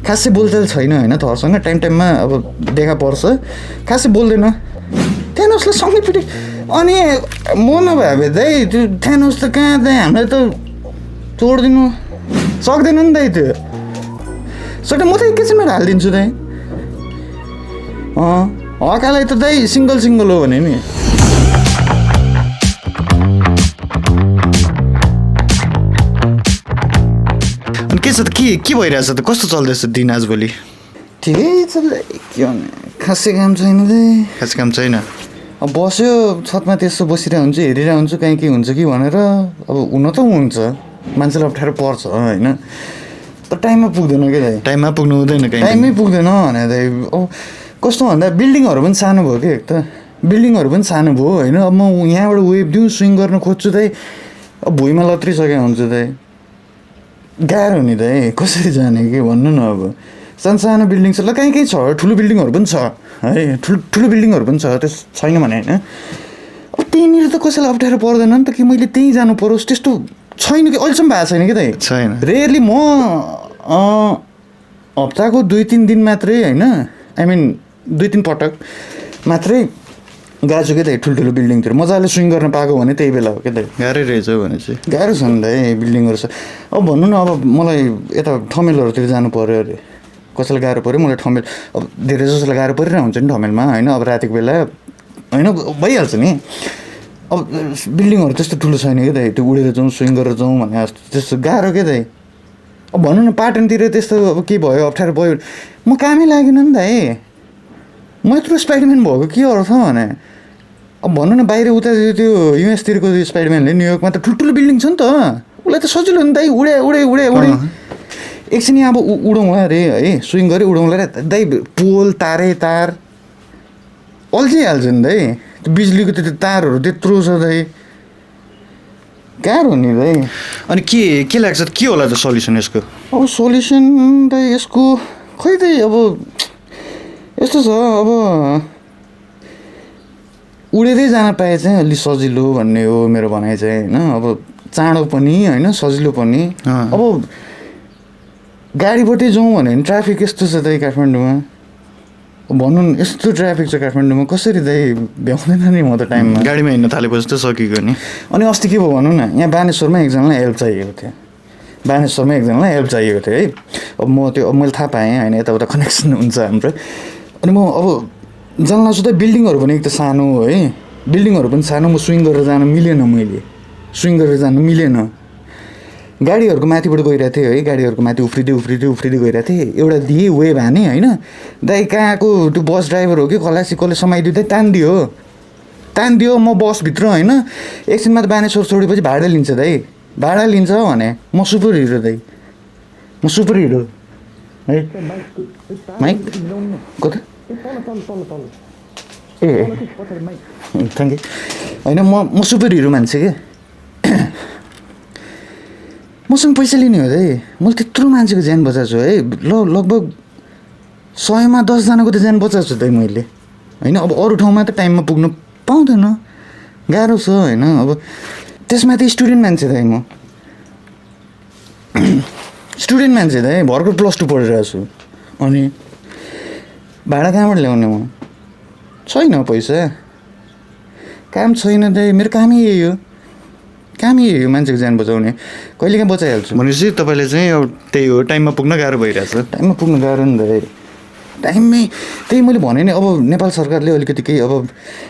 खासै बोलचाल छैन होइन थरसँग टाइम टाइममा अब देखा पर्छ खासै बोल्दैन थ्यानोसलाई सँगै पिटे अनि म नभए भए दाइ त्यो थ्यानोस त कहाँ दाइ हामीलाई त तोडिदिनु सक्दैन नि दाइ त्यो सट्टा म त एकैछिनमा हालिदिन्छु दाइ हकालाई त दाइ सिङ्गल सिङ्गल हो भने नि अनि के छ त के भइरहेछ त कस्तो चल्दैछ दिन आजभोलि ठिकै छ के भने खासै काम छैन दाइ खासै काम छैन अब बस्यो छतमा त्यसो बसिरहेको हुन्छु हेरिरहेको हुन्छु कहीँ के हुन्छ कि भनेर अब हुन त हुन्छ मान्छेलाई अप्ठ्यारो पर्छ होइन तर टाइममा पुग्दैन क्या दाइ टाइममा पुग्नु हुँदैन टाइममै पुग्दैन भने दाइ अब कस्तो भन्दा बिल्डिङहरू पनि सानो भयो कि एक त बिल्डिङहरू पनि सानो भयो होइन अब म यहाँबाट वेभ दिउँ स्विङ गर्न खोज्छु दाइ अब भुइँमा लत्रिसकेको हुन्छु दाइ गाह्रो नि दाइ कसरी जाने कि भन्नु न अब सानो सानो बिल्डिङ छ ल कहीँ छ ठुलो बिल्डिङहरू पनि छ है ठुलो बिल्डिङहरू पनि छ त्यस छैन भने होइन अब त्यहीँनिर त कसैलाई अप्ठ्यारो पर्दैन नि त कि मैले त्यहीँ जानु परोस् त्यस्तो छैन कि अहिलेसम्म भएको छैन कि दाइ छैन रेयरली म हप्ताको 2-3 दिन मात्रै होइन आई मिन 2-3 पटक मात्रै गएको छु क्या दाइ ठुल्ठुलो बिल्डिङतिर मजाले स्विङ गर्न पाएको भने त्यही बेला हो क्या दाइ गाह्रै रहेछ भने चाहिँ गाह्रो छ नि दाइ बिल्डिङहरू छ अब भन्नु न अब मलाई यता ठमेलहरूतिर जानु पऱ्यो अरे कसैलाई गाह्रो पऱ्यो मलाई ठमेल अब धेरै जसोलाई गाह्रो परिरहेको हुन्छ नि ठमेलमा होइन अब रातिको बेला होइन भइहाल्छ नि अब बिल्डिङहरू त्यस्तो ठुलो छैन क्या दाइ त्यो उडेर जाउँ स्विङ गरेर जाउँ भने जस्तो त्यस्तो गाह्रो क्या दाइ अब भनौँ न पाटनतिर त्यस्तो अब के भयो अप्ठ्यारो भयो म कामै लागेन नि दाइ म यत्रो स्पाइडरम्यान भएको के अर्थ भने अब भनौँ न बाहिर उता त्यो युएसतिरको स्पाइडरम्यानले न्युयोर्कमा त ठुल्ठुलो बिल्डिङ छ नि त उसलाई त सजिलो नि दाइ उडे एकछिन अब उडौँला अरे है स्विङ गऱ्यो उडौँला रे दाइ पोल तार अल्झिहाल्छ नि दाइ त्यो बिजुलीको त्यो तारहरू त्यत्रो छ दाइ गाह्रो नि दाइ अनि के लाग्छ के होला त सल्युसन यसको अब सल्युसन दाइ यसको खै दाइ अब यस्तो छ अब उडेरै जान पाए चाहिँ अलि सजिलो भन्ने हो मेरो भनाइ चाहिँ होइन अब चाँडो पनि होइन सजिलो पनि अब गाडीबाटै जाउँ भने ट्राफिक यस्तो छ दाइ काठमाडौँमा भनौँ न यस्तो ट्राफिक छ काठमाडौँमा कसरी दाइ भ्याउँदैन नि म त टाइममा गाडीमा हिँड्न थालेपछि त सकिएको नि अनि अस्ति के भयो भनौँ न यहाँ बानेश्वरमा एकजनालाई हेल्प चाहिएको थियो है अब म त्यो अब मैले थाहा पाएँ होइन यताउता कनेक्सन हुन्छ हाम्रो अनि म अब जान्ला छु त बिल्डिङहरू पनि एक त सानो है बिल्डिङहरू पनि सानो म स्विङ गरेर जान मिलेन गाडीहरूको माथिबाट गइरहेको थिएँ है गाडीहरूको माथि उफ्रिँदै गइरहेको थिएँ एउटा दिएँ वेभ हाने होइन दाइ कहाँको त्यो बस ड्राइभर हो कि कसले समाइदियो दाइ तानिदियो म बसभित्र होइन एकछिनमा त बानेश्वर छोडेपछि भाडा लिन्छ भने म सुपर हिरो दाइ है माइक कता ए थ्याङ्क यू होइन म सुपर हिरो मान्छे क्या मसँग पैसा लिने हो दाइ मैले त्यत्रो मान्छेको ज्यान बचाएको छु है लगभग 100मा 10जनाको त ज्यान बचाएको छु दाइ मैले होइन अब अरू ठाउँमा त टाइममा पुग्नु पाउँदैन गाह्रो छ होइन अब त्यसमा त स्टुडेन्ट मान्छे दाइ म दाइ भर्खर +2 पढिरहेको छु अनि भाडा कहाँबाट ल्याउने म छैन पैसा काम छैन दाइ मेरो कामै यही हो मान्छेको ज्यान बचाउने कहिले काहीँ बचाइहाल्छु भनेपछि तपाईँले चाहिँ अब त्यही हो टाइममा पुग्न गाह्रो भइरहेछ टाइममा पुग्न गाह्रो नि दाइ टाइममै त्यही मैले भने नि अब नेपाल सरकारले अलिकति केही अब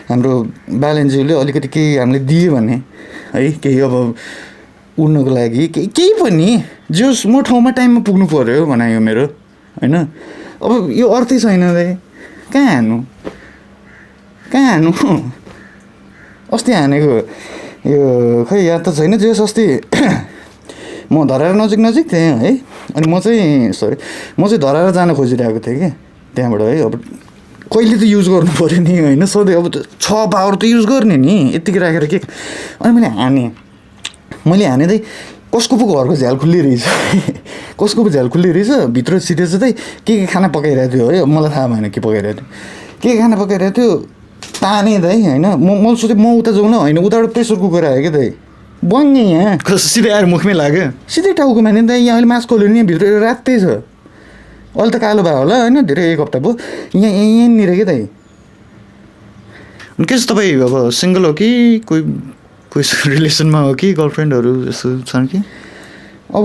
हाम्रो बालनज्यूले अलिकति केही हामीले दियो भने है केही अब उड्नको लागि केही पनि जोस् म ठाउँमा टाइममा पुग्नु पऱ्यो भनायो मेरो होइन अब यो अर्थै छैन दाइ कहाँ हानु अस्ति हानेको यो खै याद त छैन जोस् अस्ति म धराएर नजिक थिएँ है अनि म चाहिँ धराएर जान खोजिरहेको थिएँ कि त्यहाँबाट है अब कहिले त युज गर्नु पऱ्यो नि होइन सधैँ अब 6 पावर त युज गर्ने नि यत्तिकै राखेर के अनि मैले हाने दाइ कसको पो घरको झ्याल खुल्ली रहेछ भित्र छिटेछ दाइ के खाना पकाइरहेको थियो है मलाई थाहा भएन के पकाइरहेको थियो खाना पकाइरहेको थियो ताने दाइ होइन म सोचेँ म उता जाउँ न होइन उताबाट प्रेसर कुकर आयो क्या दाइ बङ्गे यहाँ सिधै आएर मुखमै लाग्यो सिधै टाउकोमा नि दाइ यहाँ अहिले मासु खोल्यो नि भित्र रातै छ अहिले त कालो भयो होला होइन धेरै एक हप्ता भयो यहीँनिर के दाइ अनि के छ तपाईँ अब सिङ्गल हो कि कोही कोही रिलेसनमा हो कि गर्लफ्रेन्डहरू यस्तो छन् कि अब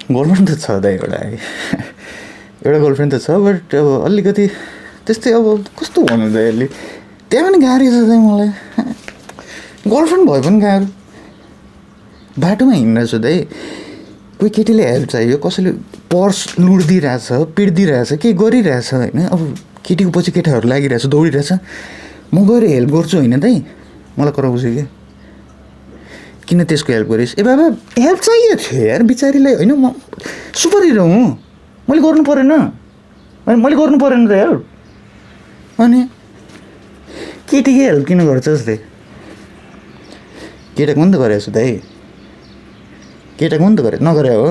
गर्लफ्रेन्ड त छ दाइ एउटा एउटा गर्लफ्रेन्ड त छ बट अब अलिकति त्यस्तै अब कस्तो भन्नु दाइ अहिले त्यहाँ पनि गाह्रो छ दाइ मलाई गर्लफ्रेन्ड भयो पनि गाह्रो बाटोमा हिँडिरहेको छु दाइ कोही केटीले हेल्प चाहियो कसैले पर्स लुटिदिइरहेछ पिटिदिइरहेछ के गरिरहेछ होइन अब केटीको पछि केटाहरू लागिरहेछ दौडिरहेछ म गएर हेल्प गर्छु होइन दाइ मलाई कराउँछु कि किन त्यसको हेल्प गरिस् ए बाबा हेल्प चाहियो थियो यार बिचारीलाई होइन म सुपर हिरो हुँ मैले गर्नु परेन मैले गर्नु परेन त हेल्प अनि केटीकै हेल्प किन गर्छ जस्तै केटाको पनि त गरेको छु दाइ केटाको पनि त गरे नगरे हो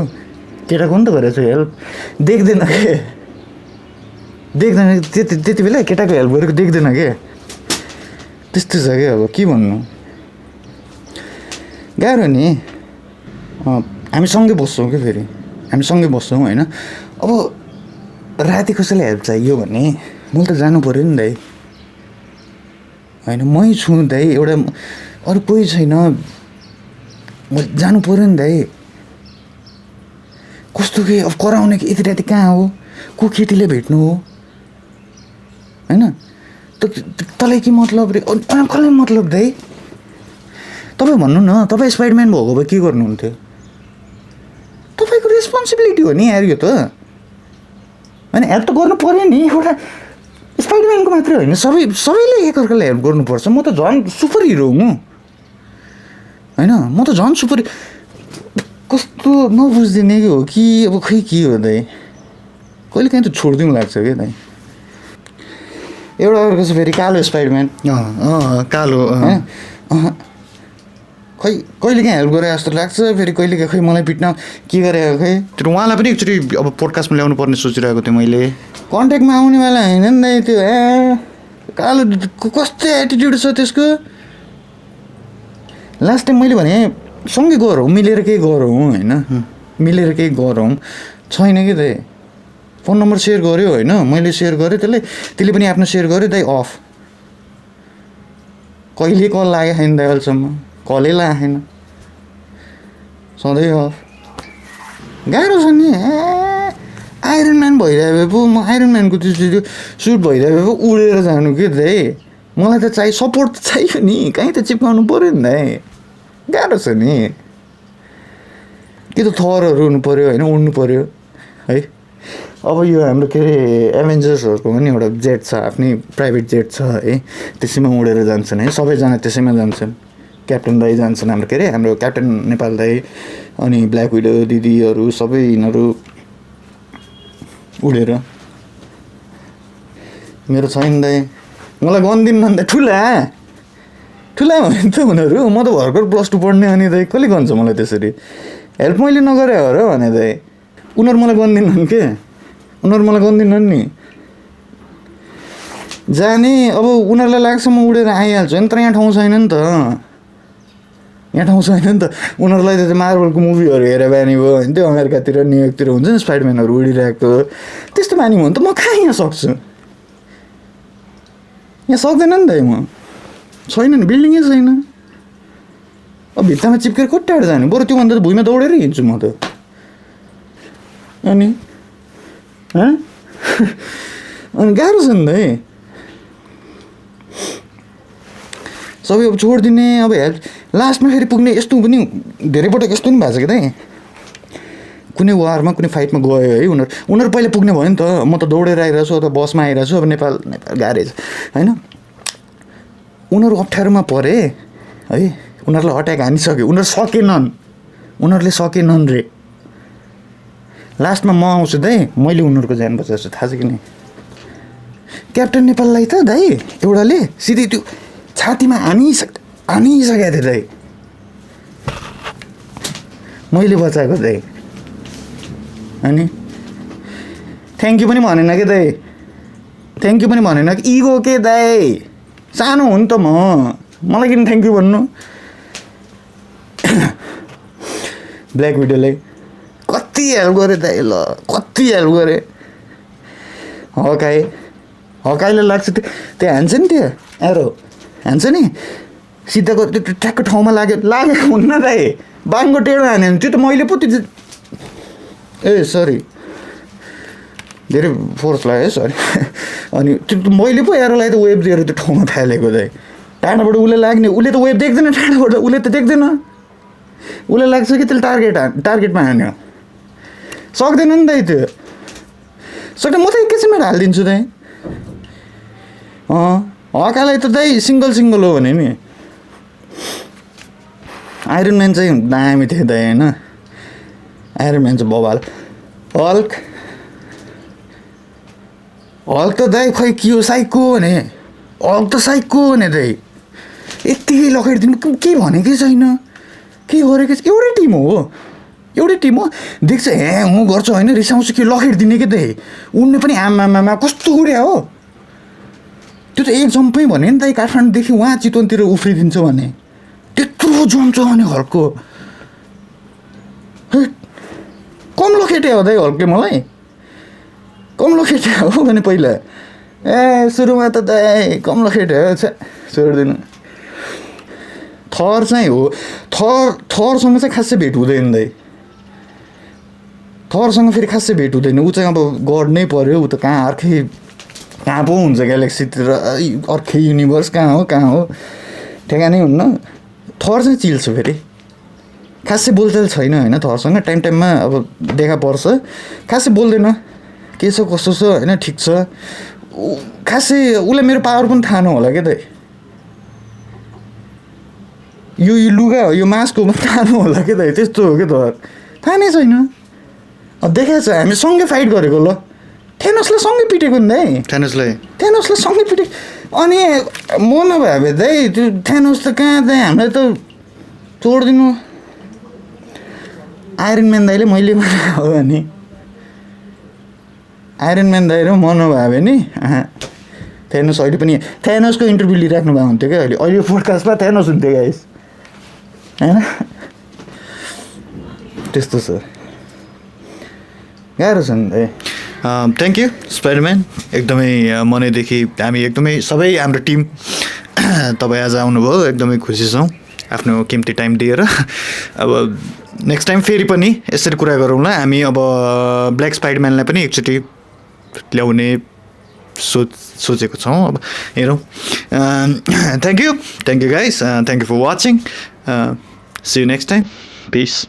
केटाको पनि त गरेको छु हेल्प देख्दैन के देख्दैन त्यति बेला केटाको हेल्प गरेको देख्दैन के त्यस्तो छ क्या अब के भन्नु गाह्रो नि हामी सँगै बस्छौँ क्या फेरि हामी सँगै बस्छौँ होइन अब राति कसैलाई हेल्प चाहियो भने मैले त जानु पऱ्यो नि दाइ होइन मै छु दाइ एउटा अरू कोही छैन म जानु पऱ्यो नि दाइ कस्तो के अब कराउने कि यति राति कहाँ हो को केटीले भेट्नु हो होइन तँलाई के मतलब रे कसलाई मतलब दाइ तपाईँ भन्नु न तपाईँ स्पाइडरम्यान भएको भए के गर्नुहुन्थ्यो तपाईँको रेस्पोन्सिबिलिटी हो नि यार यो त होइन हेल्प त गर्नु पऱ्यो नि एउटा स्पाइडरम्यानको मात्रै होइन सबैले एकअर्कालाई हेल्प गर्नुपर्छ म त झन् सुपर हिरो हुँ होइन म त झन् सुपर कस्तो नबुझिदिने हो कि अब खै के हो दाइ कहिले काहीँ त छोडिदिउँ लाग्छ क्या दाइ एउटा अर्को छ फेरि कालो स्पाइडरम्यान कालो खै कहिले काहीँ हेल्प गरे जस्तो लाग्छ फेरि कहिले काहीँ खै मलाई पिट्न के गरेको खै त्यो उहाँलाई पनि एकचोटि अब पोडकास्टमा ल्याउनु पर्ने सोचिरहेको थिएँ मैले कन्ट्याक्टमा आउनेवाला होइन नि दाइ त्यो कालो कस्तो एटिट्युड छ त्यसको लास्ट टाइम मैले भने सँगै गरौँ मिलेर केही गरौँ होइन मिलेर केही गरौँ छैन कि दाइ फोन नम्बर सेयर गऱ्यो होइन मैले सेयर गरेँ त्यसले पनि आफ्नो सेयर गर्यो दाइ अफ कहिले कल लागेको छैन दाइ अहिलेसम्म कलै लागेन सधैँ अफ गाह्रो छ नि आइरन म्यान भइरहेको पो म आइरन म्यानको त्यो सुट भइरहेको पो उडेर जानु के दाइ मलाई त सपोर्ट त चाहियो नि कहीँ त चिप्काउनु पऱ्यो नि दाइ गाह्रो छ नि कि त थरहरू हुनु पऱ्यो होइन उड्नु पऱ्यो है अब यो हाम्रो के अरे एभेन्जर्सहरूको पनि एउटा जेट छ आफ्नै प्राइभेट जेट छ है त्यसैमा उडेर जान्छन् है सबैजना त्यसैमा जान्छन् क्याप्टन दाई जान्छन् हाम्रो के अरे हाम्रो क्याप्टन नेपाल दाई अनि ब्ल्याक विडो दिदीहरू सबै यिनीहरू उडेर मेरो छैन दाइ मलाई गन्दिन भन्दा ठुला हो नि त उनीहरू म त भर्खर +2 पढ्ने अनि दाइ कसले गन्छ मलाई त्यसरी हेल्प मैले नगरे हो र भने दाइ उनीहरू मलाई गन्दिनन् के उनीहरू मलाई गन्दिनन् नि जाने अब उनीहरूलाई लाग्छ म उडेर आइहाल्छु नि तर यहाँ ठाउँ छैन नि त यहाँ ठाउँ छैन नि त उनीहरूलाई त मार्बलको मुभीहरू हेरेर बानी भयो होइन त्यो अमेरिकातिर न्युयोर्कतिर हुन्छ नि स्पाइडरम्यानहरू उडिरहेको त्यस्तो बानी भयो भने त म कहाँ यहाँ सक्छु यहाँ सक्दैन नि त म छैन नि बिल्डिङै छैन अब भित्तामा चिप्केर कट्टाएर जानु बरु त्योभन्दा त भुइँमा दौडेरै हिँड्छु म त अनि अनि गाह्रो छ नि दाइ सबै अब छोडिदिने अब हेल्प लास्टमा फेरि पुग्ने यस्तो पनि धेरै पटक यस्तो पनि भएको छ कि दाइ कुनै वारमा कुनै फाइटमा गयो है उनीहरू पहिला पुग्ने भयो नि त म त दौडेर आइरहेको छु अथवा बसमा आइरहेको छु अब नेपाल गाह्रै छ होइन उनीहरू अप्ठ्यारोमा परे है उनीहरूलाई अट्याक हानिसक्यो उनीहरूले सकेनन् रे लास्टमा म आउँछु दाइ मैले उनीहरूको ज्यान बचाउँछु थाहा छ कि नि क्याप्टन नेपाललाई त दाइ एउटाले सिधै त्यो छातीमा हानिसकेको थियो दाइ मैले बचाएको दाइ अनि थ्याङ्क यू पनि भनेन कि दाइ थ्याङ्क यू पनि भनेन कि इगो के दाइ सानो हो नि त मलाई किन थ्याङ्क यू भन्नु ब्ल्याक विडोलाई कति कति हेल्प गरेँ दाइ ल कति हेल्प गरेँ हकाइले लाग्छ त्यो हान्छ नि त्यो एरो हान्छ नि सिधा त्यो ठ्याक्क ठाउँमा लागेको हुन्न दाइ बाङ्गो टेढो हान्यो भने त्यो त मैले पो त्यो ए सरी धेरै फोर्स लाग्यो है सरी अनि त्यो मैले पो एरोलाई त वेब दिएर त्यो ठाउँमा फालेको दाइ टाढाबाट उसले लाग्ने उसले त वेब देख्दैन टाढाबाट उसले त देख्दैन उसलाई लाग्छ कि त्यसले टार्गेटमा हान्यो सक्दैन नि दाइ त्यो सक्दैन म त एकैछिनमा हालिदिन्छु दाइ हकालाई त दाइ सिङ्गल हो भने नि आइरन म्यान चाहिँ दामी थियो दाइ होइन आइरन म्यान चाहिँ बबाल हल्क त दाइ खै के हो साइको भने हल्क त साइको भने दाइ यत्तिकै लखेडिदिनु केही भनेकै छैन के गरेको एउटै टिम हो देख्छ म गर्छु होइन रिसाउँछु के लखेडिदिने के दाइ उड्ने पनि आमामा कस्तो उड्या हो त्यो त एक जम्पै भने नि दाइ काठमाडौँदेखि उहाँ चितवनतिर उफ्रिदिन्छ भने त्यत्रो जम्प छ भने हल्को कम लखेट्या हो दाइ हल्के मलाई कम लखेट्या हो भने पहिला सुरुमा त दाइ कम लखेट्या हो छोडिदिनु थर चाहिँ हो थरसँग चाहिँ खासै भेट हुँदैन दाइ थरसँग फेरि खासै भेट हुँदैन ऊ चाहिँ अब गड नै पऱ्यो ऊ त कहाँ पो हुन्छ ग्यालेक्सीतिर अर्कै युनिभर्स कहाँ हो ठेगानै हुन्न थर चाहिँ चिल्छ फेरि खासै बोलचाल छैन होइन थरसँग टाइममा अब देखा पर्छ खासै बोल्दैन के छ कस्तो छ होइन ठिक छ खासै उसलाई मेरो पावर पनि थाहा नहोला क्या दाइ यो लुगा हो यो मास्क हो थाहा नहोला क्या दाइ त्यस्तो हो क्या थर थाहा नै छैन देखाएको छ हामी सँगै फाइट गरेको ल थेनोसलाई सँगै पिटेको नि दाइ थेनोसलाई सँगै पिटेको अनि म नभए भए दाइ त्यो थेनोस त कहाँ दाइ हामीलाई त छोडिदिनु आइरन म्यान दाइले मैले हो भने आइरन म्यान दाइ र म नभए भने थेनोस अहिले पनि थेनोसको इन्टरभ्यू लिइराख्नु भएको हुन्थ्यो क्या अहिले पोडकास्टमा थेनोस हुन्थ्यो गाइस होइन त्यस्तो छ गाह्रो छ नि दाइ थ्याङ्क यू स्पाइडरम्यान एकदमै मनैदेखि हामी एकदमै सबै हाम्रो टिम तपाईँ आज आउनुभयो एकदमै खुसी छौँ आफ्नो किम्ती टाइम दिएर अब नेक्स्ट टाइम फेरि पनि यसरी कुरा गरौँला हामी अब ब्ल्याक स्पाइडरम्यानलाई पनि एकचोटि ल्याउने सोचेको छौँ अब हेरौँ thank you guys thank you for watching see you next time piece